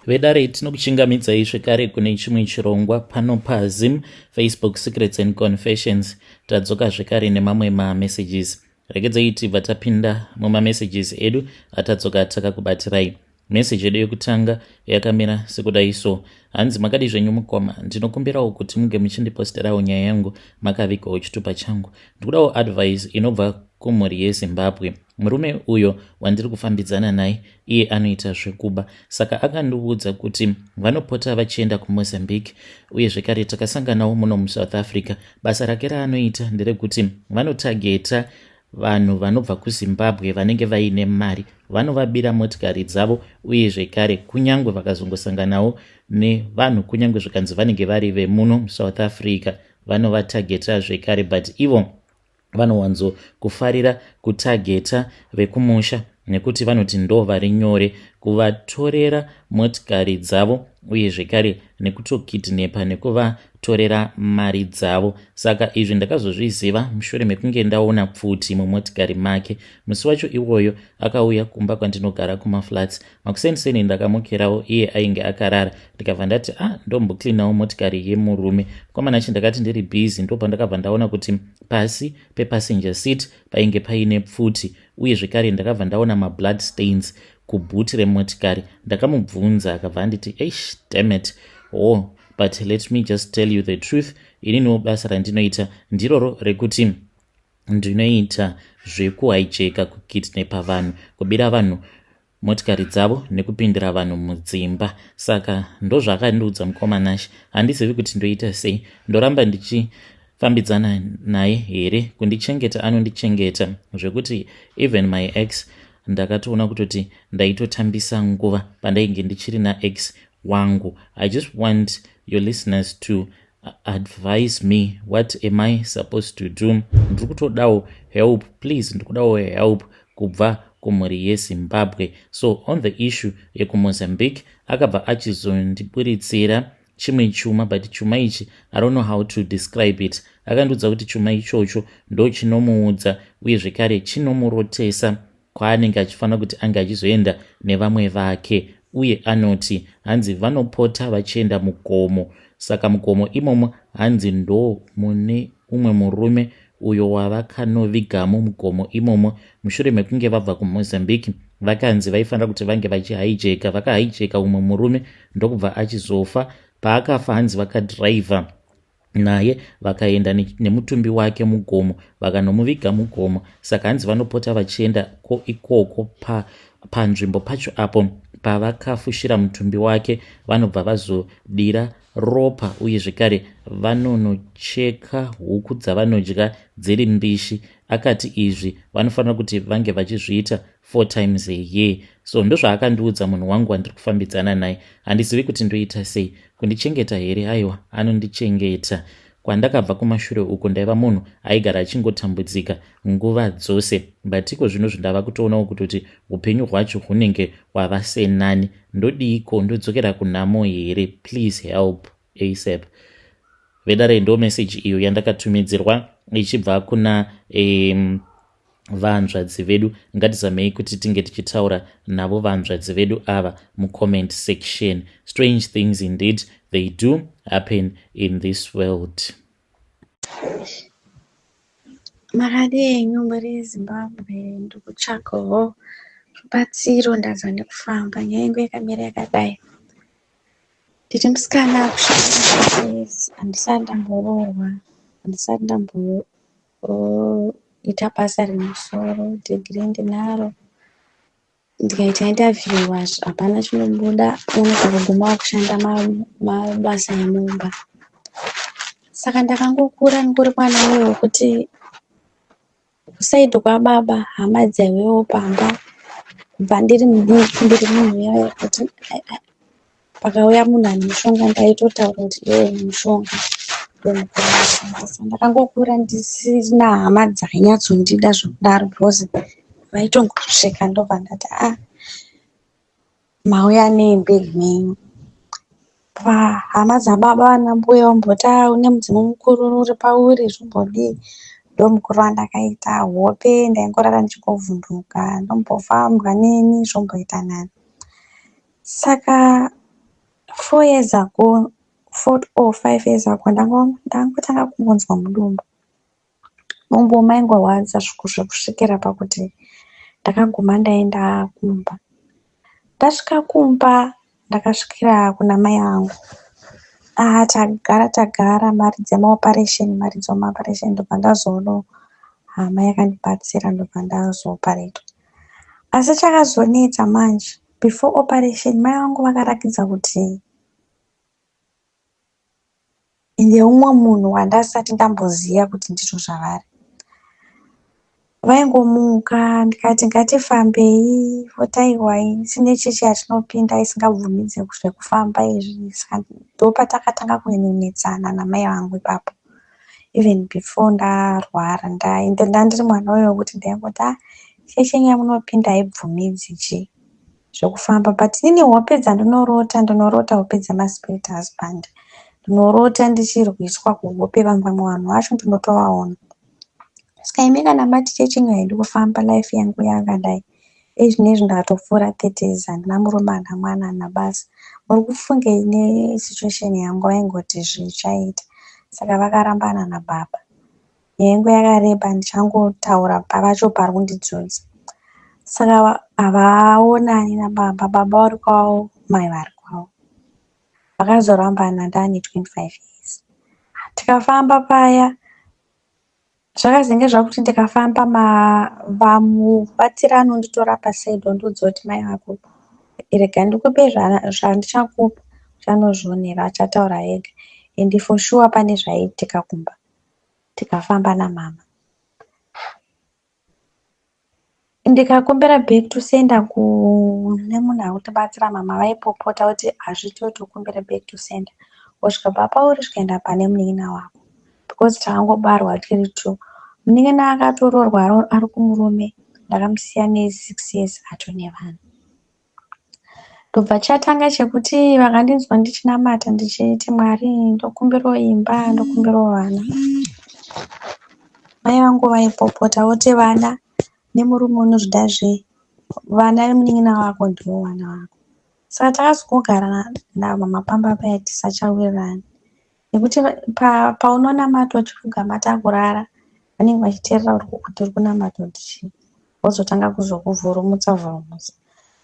Vedare, tinokuchingamidzai zvekare kune chimwe chirongwa pano paZim Facebook Secrets and Confessions. Tadzoka zvekare nemamwe mamessages. Regedzai tibva tapinda mumamessages edu atadzoka takakubatirai. Meseji yedu yekutanga yakamira sekudai so. Hanzi, "Makadi zvenyu mukoma? Ndinokumbirawo kuti munge muchindiposterawo nyaya yangu makavigawo chitupa changu. Ndikudawo advice inobva kumhuri yeZimbabwe. Murume uyo wandiri kufambidzana naye, iye anoita zvekuba, saka akandiudza kuti vanopota vachienda kuMozambique, uye zvekare takasanganawo muno muSouth Africa. Basa rake raanoita nderekuti vanotageta vanhu vanobva kuZimbabwe vanenge vaine mari, vanovabira motikari dzavo, uye zvekare kunyange vakazongosanganawo nevanhu, kunyange zvikanzi vanenge vari vemuno muSouth Africa, vanovatageta zvekare, but ivo vanowanzo kufarira kutageta vekumusha nekuti vanoti ndo vari nyore kuvatorera motikari dzavo, uye zvekare nekutokidnepa nekuvatorera mari dzavo. Saka izvi ndakazozviziva mushure mekunge ndaona pfuti mumotikari make. Musi wacho iwoyo akauya kumba kwandinogara kumaflats makuseniseni. Ndakamukirawo, iye ainge akarara. Ndikabva ndati, 'Ah, ndomboklinawo motikari yemurume mukomana.' Ndakati ndiri busy, ndopandakabva ndaona kuti pasi pepassenger seat painge paine pfuti, uye zvekare ndakabva ndaona mablood stains kubhuti remotikari. Ndakamubvunza, akabva anditi, 'Eish, dammit, oh, but let me just tell you the truth. Ininiwo basa randinoita ndiroro rekuti ndinoita zvekuhaijeka, kukidnepa vanhu, kubira vanhu motikari dzavo nekupindira vanhu mudzimba.' Saka ndozvaakandiudza mukomanashi. Handizivi kuti ndoita sei. Ndoramba ndichifambidzana naye here? Kundichengeta anondichengeta zvekuti even my ex, ndakatoona kutoti ndaitotambisa nguva pandainge ndichiri naex wangu. I just want your listeners to advise me. What am I supposed to do? Ndiri kutodawo help, please. Ndiri kudawo help kubva kumhuri yeZimbabwe." So on the issue yekuMozambique, akabva achizondiburitsira chimwe chuma, but chuma ichi, I don't know how to describe it. Akandiudza kuti chuma ichocho ndo chinomuudza uye zvekare chinomurotesa kwaanenge achifanira kuti ange achizoenda nevamwe vake. Uye anoti hanzi vanopota vachienda mugomo. Saka mugomo imomo hanzi ndo mune umwe murume uyo wavakanovigamo mugomo imomo mushure mekunge vabva kuMozambique. Vakanzi vaifanira kuti vange vachihaijeka, vakahaijeka umwe murume, ndokubva achizofa. Paakafa, hanzi vakadhiraivha naye, vakaenda nemutumbi wake mugomo, vakanomuviga mugomo. Saka hanzi vanopota vachienda ikoko panzvimbo pacho apo pavakafushira mutumbi wake, vanobva vazodira ropa, uye zvekare vanonocheka huku dzavanodya dziri mbishi. Akati izvi vanofanira kuti vange vachizviita four times a year. So ndozvaakandiudza munhu wangu wandiri kufambidzana naye. Handizivi kuti ndoita sei. Kundichengeta here? Aiwa, anondichengeta. Kwandakabva kumashure uko, ndaiva munhu aigara achingotambudzika nguva dzose, but iko zvino zvindava kutoonawo kutoti upenyu hwacho hunenge hwava senani. Ndodiiko? Ndodzokera kunhamo here? Please help ASAP." Vedare, ndo meseji iyo yandakatumidzirwa ichibva kuna vanzvadzi vedu. Ngatizamei kuti tinge tichitaura navo vanzvadzi vedu ava mucomment section. Strange things indeed, they do happen in this world. Makadii mhuri yeZimbabwe? Ndikutsvagawo rubatsiro, ndanzwa nekufamba. Nyaya yangu yakamira yakadai. Ndiri musikana akusvika, handisati ndamboroorwa, handisati ndamboita basa remusoro. Dhigirii ndinaro, ndikaita interview hapana chinobuda, unogona kuguma wakushanda mabasa emumba. Saka ndakangokura ndingori mwana uye wekuti kuside kwababa hama dzaivewo pamba. Kubva ndiri mudiki, ndiri munhu uya wekuti pakauya munhu ane mushonga, ndaitotaura kuti iwewe une mushonga. Ndakangokura ndisina hama dzainyatsondida zvekudaro, because vaitongosvika ndobva ndati, "Ah, mauya nei mubhegi menyu?" Pahama dzababa, vana mbuya vamboti, "Ah, une mudzimu mukuru uri pauri, zvombodii?" Ndomukuru wandakaita. Hope ndaingorara ndichingovhunduka, ndombofambwa neni, zvomboita nani. Saka 4 years ago, 4 or 5 years ago, ndangotanga kungonzwa mudumbu. Mudumbu maingorwadza zvekusvikira pakuti ndakaguma ndaenda kumba. Ndasvika kumba, ndakasvikira kuna mai vangu. Tagara tagara, mari dzemaoparesheni, mari dzemaoparesheni, ndobva ndazoonawo hama yakandibatsira, ndobva ndazooparetwa. Asi chakazonetsa manje, before operation mai vangu vakarakidza kuti ndeumwe munhu wandasati ndamboziva kuti ndizvo zvavari. Vaingomuka ndikati ngatifambei, voti aiwa tine chechi yatinopinda isingabvumidzi zvekufamba izvi. Saka ndopatakatanga kunyanyonetsana namai vangu ipapo. Even before ndarwara, ndandiri mwana uya wekuti ndaingoti chechi yenyu yamunopinda haibvumidzi chii zvekufamba, but inini hope dzandinorota, ndinorota hope dzemaspirit husband. Ndinorota ndichirwiswa kuhope, vamwe vanhu vacho ndinotovaona. Saka imi kana mati chechi yenyu haidi kufamba, life yangu yakadai. Izvinezvi ndatopfuura 30 years, handina murume, handina mwana, handina basa. Muri kufungei nesituation yangu? Vaingoti zvichaita. Saka vakarambana nababa. Nyaya yangu yakareba, ndichangotaura pavacho pari kundidzodza. Saka havaonani nababa, baba vari kwavo, mai vari kwavo. Vakazorambana ndaane 25 years. Tikafamba paya, zvakazenge zvakuti ndikafamba, vamubatsiri anonditora paside vondiudza kuti mai vako, rega ndikupe zvandichakupa, uchanozvionera, achataura ega. And for sure pane zvaiitika kumba. Tikafamba namama. Ndikakumbira back to sender kune munhu arikutibatsira, mama vaipopota kuti hazviiti kuti ukumbire back to sender. Kusvika pauri zvikaenda pane munin'ina wako, because takangobarwa tiri two. Munin'ina akatoroorwa ari kumurume, ndakamusiya ne6 years atone vana. Ndobva chatanga chekuti vakandinzwa ndichinamata ndichiti, "Mwari, ndokumbirawo imba, ndokumbirawo vana." Mai vangu vaipopota voti vana nemurume unozvida zvei, vana vemunin'ina wako ndivo vana vako. Saka takazongogara namama pamba paya tisachawirirani, nekuti paunonamata uchipfugama takurara, vanenge vachiteerera kuti uri kunamata kuti chii, vozotanga kuzokuvhurumutsa vhurumutsa.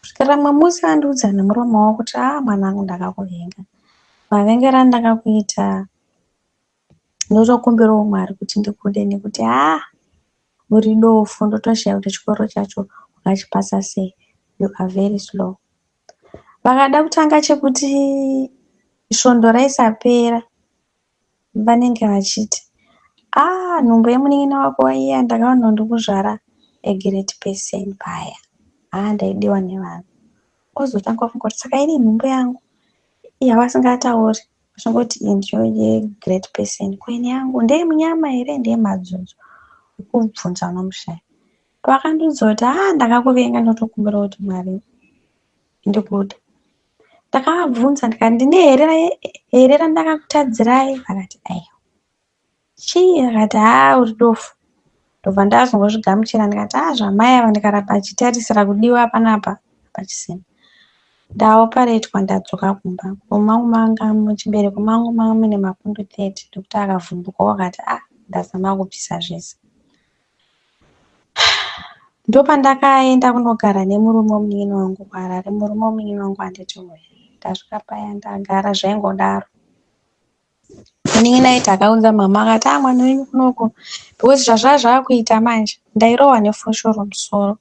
Kusvikira rimwe musi vandiudza nemuromo wavo kuti, "Aa, mwanangu, ndakakuvenga. Mavengero andakakuita, ndotokumbirawo Mwari kuti ndikude, nekuti haa, uri dofo, ndotoshaya kuti chikoro chacho wakachipasa sei. You are very slow." Vakada kutanga chekuti svondo raisapera vanenge vachiti, "Aa, nhumbu yemunin'ina wako iya, ndakaona ndikuzvara a great person paya. Haa, ndaidiwa nevanhu." Ozotanga kufunga kuti saka ini nhumbu yangu yavasingatauri, vachingoti iyi ndiyo yegreat person, ko ini yangu ndeyemunyama here, ndeyemadzudzo? Wekubvunza unomushaya. Pavakandiudza kuti, "Haa, ndakakuvenga, ndotokumbira kuti Mwari ndikude," ndakavabvunza ndikati, "Ndine here randakakutadzirai?" Vakati, "Aiwa." "Chii?" Vakati, "Haa, uri dofo." Ndobva ndazongozvigamuchira, ndikati, "Haa, zvamai ava, ndikaramba ndichitarisira kudiwa panapa hapachisina." Ndaoparetwa, ndadzoka kumba. Mangu manga muchibereko mangu manga mune mapundu 30, ndokuti akavhundukawo akati, "A, ndazama kubvisa zvese." Ndopandakaenda kunogara nemurume wemunin'ina wangu kuHarare. Murume wemunin'ina wangu anditi uya. Ndasvika paya, ndagara, zvaingodaro. Munin'ina aiti akaudza mama akati, "A, mwana wenyu kunoko," because zvazvava zvakuita manje, ndairohwa nefoshoro musoro.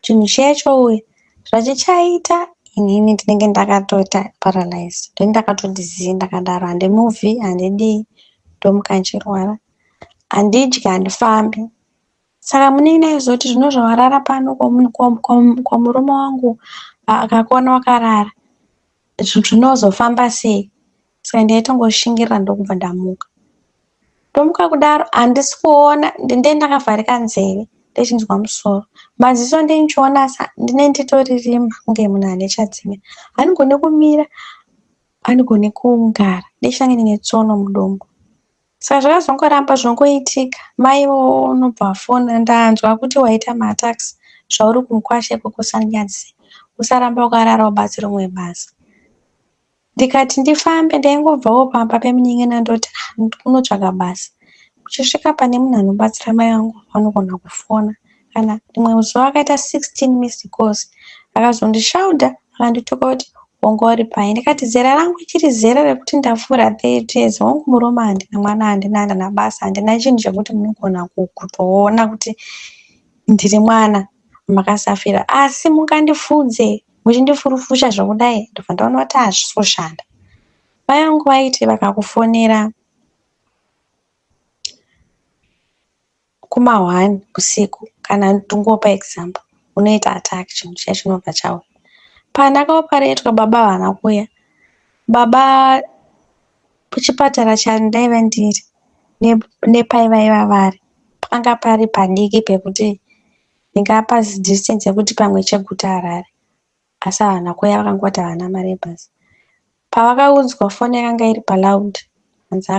Chinhu chiya chouya zvachichaita, inini ndinenge ndakatoita paralyze. Ndinenge ndakatoti zii ndakadaro, handimuvhi, handidii, ndomuka ndichirwara. Handidyi, handifambi. Saka munin'ina aizoti, "Zvino zvawarara pano, kwamurume wangu akakuona wakarara, zvinozofamba sei?" Saka ndaitongoshingirira, ndokubva ndamuka. Ndomuka kudaro handisi kuona, ndinenge ndakavharika nzeve, ndichinzwa musoro. Maziso ndindichiona ndinenge nditori rima kunge munhu ane chadzimira. Handigoni kumira, handigoni kugara, ndichinge ndine tsono mudumbu. Saka zvakazongoramba zvongoitika. Mai unobva wafona, "Ndanzwa kuti waita maattacks, zvauri kumukwasha ikoko usanyadzise. Usaramba wakarara, ubatsire rimwe basa." Ndikati ndifambe ndaingobvawo pamba pemunin'ina ndoti ah, ndikunotsvaga basa. Uchisvika pane munhu anobatsira mai vangu vanogona kufona. Kana rimwe zuva akaita 16 missed calls akazondishaudha akandituka kuti wanga uri pai. Ndikati zera rangu ichiri zera rekuti ndapfuura 30 years. Hongu murume handina, mwana handina, handina basa, handina chinhu chekuti munogona kutoona kuti ndiri mwana makasafira. Asi mungandifudze muchindifurufusha zvekudai ndobva ndaona kuti hazvisi kushanda. Mai vangu vaiti vakakufonera kuma one usiku kana ndingopa example unoita attack chinhu chiya chinobva chauya. Pandakaoparetwa baba havana kuuya. Baba kuchipatara chandaiva ndiri nepaivaiva vari panga pari padiki pekuti ndingapa distance yekuti pamwe Cheguta Harare. Asi havana kuuya vakangoti havana mari yebhazi. Pavakaudzwa foni yakanga iri paloud hanzi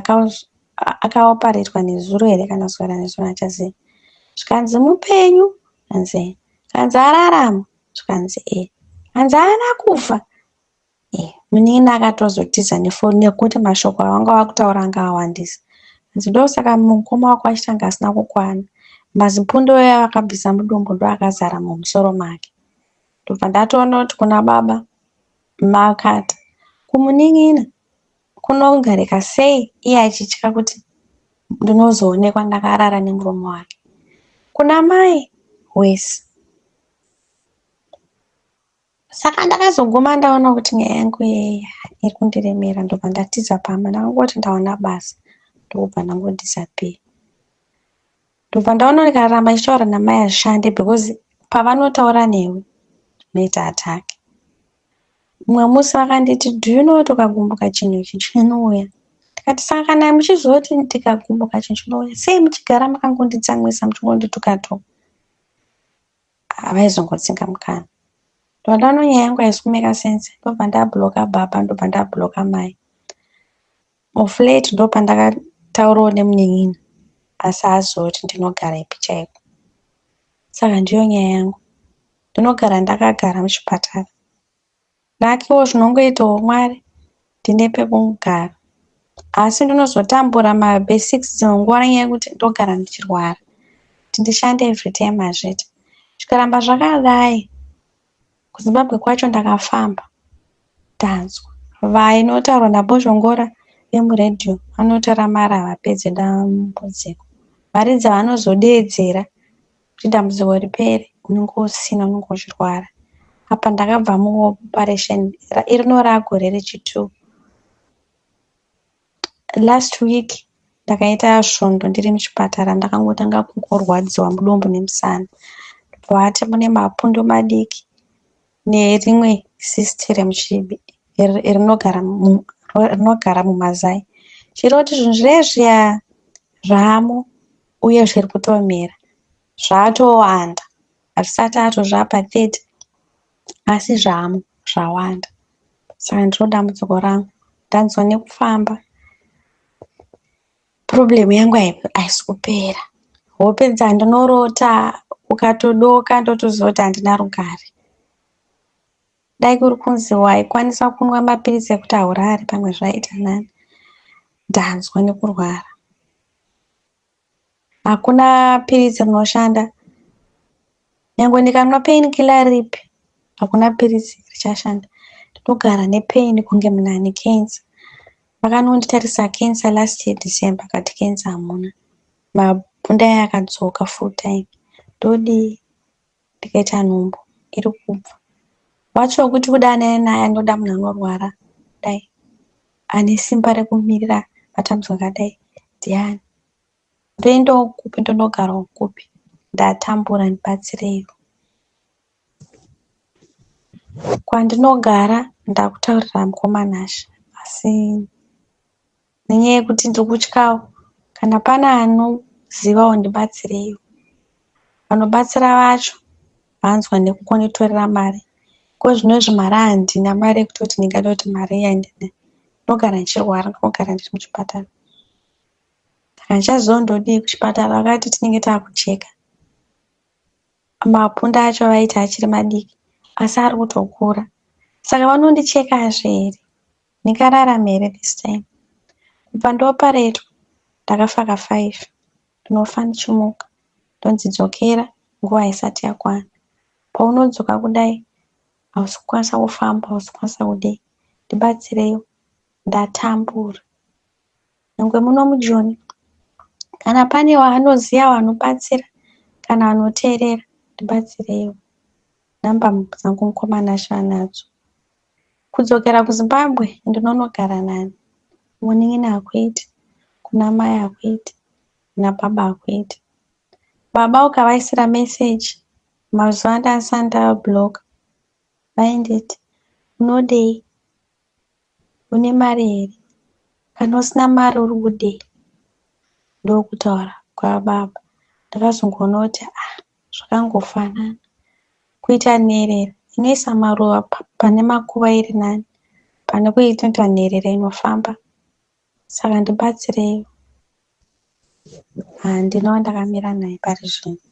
akaoparetwa nezuro here kana kuswera nezuro handichazivi. Zvikanzi mupenyu zvikanzi eh. Zvikanzi ararama zvikanzi eh. Hanzi haana kufa eh. Munin'ina akatozotiza nefoni nekuti mashoko avanga vakutaura anga awandisa. Hanzi ndosaka mukoma wako achitanga asina kukwana. Mazipundu aya akabvisa mudumbu ndoakazara mumusoro make. Ndobva ndatoona kuti kuna baba makata. Kumunin'ina kunogarika sei iye achitya kuti ndinozoonekwa ndakarara nemurume wake. Kuna mai wesi. Saka ndakazoguma ndaona kuti nyaya yangu iyi iri kundiremera ndobva ndatiza pamba. Ndakangoti ndawana basa ndokubva ndangodisappear. Ndobva ndaona kuti ndikaramba ndichitaura namai hazvishande because pavanotaura newe unoita attack. Mumwe musi vakanditi do you know kuti ukagumbuka chinhu ichi chinouya. Ndikati saka kana muchizoti ndikagumbuka chinhu chinouya sei muchigara makangonditsamwisa muchingondituka tuka. Havaizongotsinga mukana. Ndobva ndaona nyaya yangu haisi kumeka sense ndobva ndabloka baba ndobva ndabloka mai. Muflat ndopandakataurawo nemunin'ina asi haazive kuti ndinogara ipi chaiko. Saka ndiyo nyaya yangu. Ndinogara ndakagara muchipatara. Nakiwo zvinongoitawo Mwari ndine pekugara. Asi ndinozotambura mabasics dzimwe nguva nenyaya yekuti ndogara ndichirwara. Kuti ndishande every time hazviiti. Zvikaramba zvakadai KuZimbabwe kwacho ndakafamba ndanzwa vainotaurwa naBhozhongora vemuredhiyo vanotora mari havapedze dambudziko. Mari dzavanozodeedzera kuti dambudziko ripere unenge usina unenge uchirwara. Apa ndakabva muoperation rino raagore rechitwo. Last week ndakaita svondo ndiri muchipatara ndakangotanga kungorwadziwa mudumbu nemusana. Vati mune mapundu madiki nerimwe cyst rinogara mumazai. Zvireva kuti zvinhu zviya zviya zvamo uye zviri kutomera zvatowanda hazvisati hazvo zvapa 30 asi zvamo zvawanda. Saka ndiro dambudziko rangu ndanzwa nekufamba problem yangu haisi kupera. Hope dzandinorota ukatodoka ndotoziva kuti handina rugare. Dai kuri kunzi waikwanisa kunwa mapiritsi ekuti haurari pamwe zvaiita nani. Ndanzwa nekurwara. Hakuna piritsi rinoshanda. Nyangwe ndikanwa pain killer ripi hakuna piritsi richashanda. Ndinogara nepain kunge munhu ane cancer. Vakanonditarisa cancer last year December vakati cancer hamuna. Mabvunda aya akadzoka full time. Ndodii? Ndikaita nhumbu iri kubva. Wacho wekuti kudanana naye anoda munhu anorwara kudai ane simba rekumirira matambudziko akadai ndiani? Ndoendawo kupi ndonogarawo kupi? Ndatambura ndibatsireiwo. Kwandinogara ndakutaurira mukoma Nashe asi nenyaya yekuti ndiri kutyawo kana pane anozivawo ndibatsireiwo. Vanobatsira vacho vanzwa nekungonditorera mari ko zvinozvi mari handina mari yekutoti ndingada kuti mari iya ndinayo. Ndinogara ndichirwara ndinogara ndiri muchipatara. Saka ndichaziva ndodii kuchipatara vakati tinenge takucheka. Mapunda acho vaiti achiri madiki asi ari kutokura. Saka vanondichekazve here? Ndingararame here this time? Kubva ndaoparetwa ndakafa ka5, ndinofa ndichimuka, ndonzi dzokera nguva haisati yakwana. Paunodzoka kudai hausi kukwanisa kufamba, hausi kukwanisa kudii. Ndibatsireiwo, ndatambura. Nyangwe muno muJoni, kana pane waanoziva vanobatsira kana vanoteerera, ndibatsireiwo. Nhamba dzangu mukoma Nashe anadzo. Kudzokera kuZimbabwe ndinonogara nani? Munin'ina hakuiti, kuna mai hakuiti, kuna baba hakuiti. Baba ukavaisira meseji mazuva andasati ndavabhuroka vainditi unodei? Une mari here? Kana usina mari uri kudei? Ndokutaura kwababa. Ndakazongoona kuti ah zvakangofanana. Kuita nherera inoisa maruva pane makuva iri nani pane kuita nherera inofamba. Saka ndibatsireiwo. Handina wandakamira naye pari zvino.